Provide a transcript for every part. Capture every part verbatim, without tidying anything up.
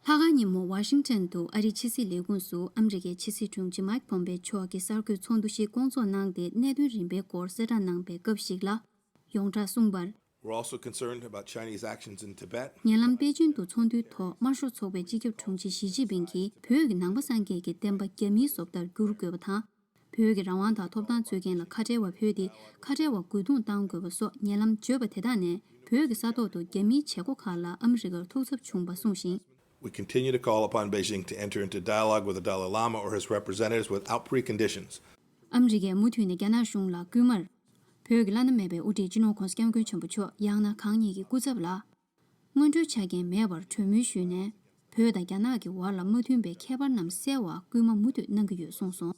ལྷག་དཀར་ཉིན་མོ་ཝ་ཤིང་ཊོན་དུ་ཨ་རིའི་ཕྱི་སྲིད་ལས་ཁུངས་སུ་ཨ་མི་རི་ཀའི་ཕྱི་སྲིད་དྲུང་ཆེ་མཱིག་ཕོམ་པེ་མཆོག་གིས་གསར་འགོད་ཚོགས་འདུ་ཞིག་བསྐོང་ཚོགས་གནང་སྟེ། གནད་དོན་རིམ་པའི་སྐོར་གསལ་བསྒྲགས་གནང་བའི་སྐབས་ཤིག་ལ། ཡོངས་གྲགས་གསུངས་པར། We're also concerned about Chinese actions in Tibet. ཉེ་ལམ་པེ་ཅིང་དུ་ཚོགས་འདུའི་ཐོག་དམར་ཤོག་ཚོགས་པའི་སྤྱི་ཁྱབ་དྲུང་ཆེ་ཞི་ཅིན་ཕིང་གིས། བོད་ཀྱི་ནང་པ་སངས་རྒྱས་ཀྱི་བསྟན་པ་རྒྱ་མིའི་བཟོ་ལྟར་བསྒྱུར་དགོས་པ་དང་། བོད་ཀྱི་རང་དབང་དང་ཐོབ་ཐང་རྩོད་མཁན་ལ་ཁ་བྲལ་བ་ཕུལ་ཏེ། ཁ་བྲལ་བ་རྒོལ་རྡུང་བཏང་དགོས་པ་སོགས་ཉེ་ལམ་བརྗོད་པ་དེ་དག་ནས། བོད་ཀྱི་ས་ཐོག་ཏུ་རྒྱ་མིའི་བྱེད་སྒོ་ཁག་ལ་ཨ་མི་རི་ཀར་ཐུགས་འཚབ་བྱུང་བ་གསུངས་ཤིང་། We continue to call upon Beijing to enter into dialogue with the Dalai Lama or his representatives without preconditions. ཨ་མི་རི་ཀས་མུ་མཐུད་ནས་རྒྱ་ནག་གཞུང་ལ་སྐུལ་མར། བོད་ཀྱི་བླ་ན་མེད་པའི་དབུ་ཁྲིད་སྤྱི་ནོར་༧གོང་ས་༧སྐྱབས་མགོན་ཆེན་པོ་མཆོག་ཡང་ན་གང་ཉིད་ཀྱི་སྐུ་ཚབ་ལ། སྔོན་འགྲོའི་ཆ་རྐྱེན་མེད་པར་གྲོས་མོལ་ཞུས་ནས། བོད་དང་རྒྱ་ནག་གི་བར་ལ་མ་མཐུན་པའི་ཁྱད་པར་རྣམས་སེལ་བར་སྐུལ་མ་མུ་མཐུད་གནང་གི་ཡོད་གསུངས་སོང་།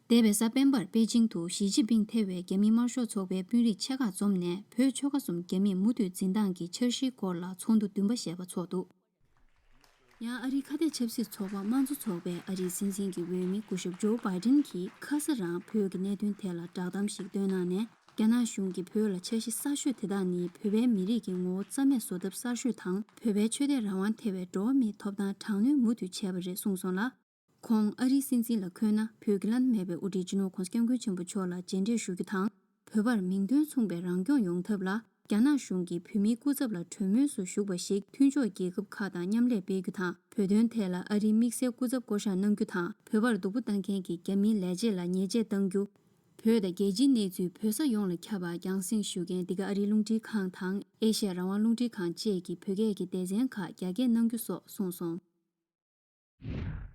འདས་པའི་གཟའ་སྤེན་པར་པེ་ཅིང་དུ་ཞི་ཅིན་ཕིང་ཐེ་བའི་རྒྱ་མིའི་དམར་ཤོག་ཚོགས་པའི་དཔོན་རིགས་ཆེ་ཁག་འཛོམས་ནས། བོད་ཆོལ་ཁ་གསུམ་རྒྱ་མིས་མུ་མཐུད་འཛིན་སྟངས་ཀྱི་འཆར་གཞིའི་སྐོར་ལ་ཚོགས་འདུ་བདུན་པ་ཞེས་པ་ཚོགས་འདུག། ཡང་ཨ་རིའི་ཁ་གཏད་ཆབ་སྲིད་ཚོགས་པ་དམངས་གཙོ་ཚོགས་པའི་ཨ་རིའི་སྲིད་འཛིན་གྱི་འོས་མི་སྐུ་ཞབས་ཇོ་བྷའི་ཏིན་གྱིས་ཁ་ས་རང་བོད་ཀྱི་གནད་དོན་ཐད་ལ་བསྒྲགས་གཏམ་ཞིག་བཏོན་གནང་ནས། རྒྱ་ནག་གཞུང་གིས་བོད་ལ་འཆར་གཞི་གསར་ཤོས་དེ་དག་ནི་བོད་པའི་མི་རིགས་ཀྱི་ངོ་བོ་རྩ་མེད་བཟོ་ཐབས་གསར་ཤོས་དང་། བོད་པའི་ཆོས་དད་རང་དབང་ཐེ་བའི་འགྲོ་བ་མིའི་ཐོབ་ཐང་དྲག་གནོན་མུ་མཐུད་བྱས་པ་རེད་གསུངས་སོང་ལ། ཁོང་ཨ་རིའི་སྲིད་འཛིན་ལ་འཁོད་ན། བོད་ཀྱི་བླ་ན་མེད་པའི་དབུ་ཁྲིད་སྤྱི་ནོར་༧གོང་ས་༧སྐྱབས་མགོན་ཆེན་པོ་མཆོག་ལ་རྗེས་འབྲེལ་ཞུ་རྒྱུ་དང་། བོད་པར་མིང་དོན་མཚུངས་པའི་རང་སྐྱོང་ཡོང་ཐབས་ལ། རྒྱ་ནག་གཞུང་གིས་བོད་མིའི་སྐུ་ཚབ་ལ་གྲོས་མོལ་སུ་ཞུགས་པ་ཞིག་མཐུན་ཕྱོགས་རྒྱལ་ཁབ་ཁག་དང་མཉམ་ལས་སྤེལ་རྒྱུ་དང་། བོད་དོན་ཐད་ལ་ཨ་རིའི་དམིགས་བསལ་སྐུ་ཚབ་བསྐོ་གཞག་གནང་རྒྱུ་དང་། བོད་པར་སྡུག་པོ་བཏང་མཁན་གྱི་རྒྱ་མིའི་ལས་བྱེད་ལ་ཉེས་ཆད་གཏང་རྒྱུ། བོད་དང་རྒྱལ་སྤྱིའི་གནས་ཚུལ་བོད་ས་ཡོངས་ལ་ཁྱབ་པ་རྒྱང་སྲིང་ཞུ་མཁན་འདི་ག་ཨ་རིའི་རླུང་འཕྲིན་ཁང་དང་། ཨེ་ཤ་ཡ་རང་དབང་རླུང་འཕྲིན་ཁང་བཅས་ཀྱི་བོད་སྐད་ཀྱི་སྡེ་ཚན་ཁག་རྒྱ་སྐྱེད་གནང་རྒྱུ་སོགས་གསུངས་སོང་།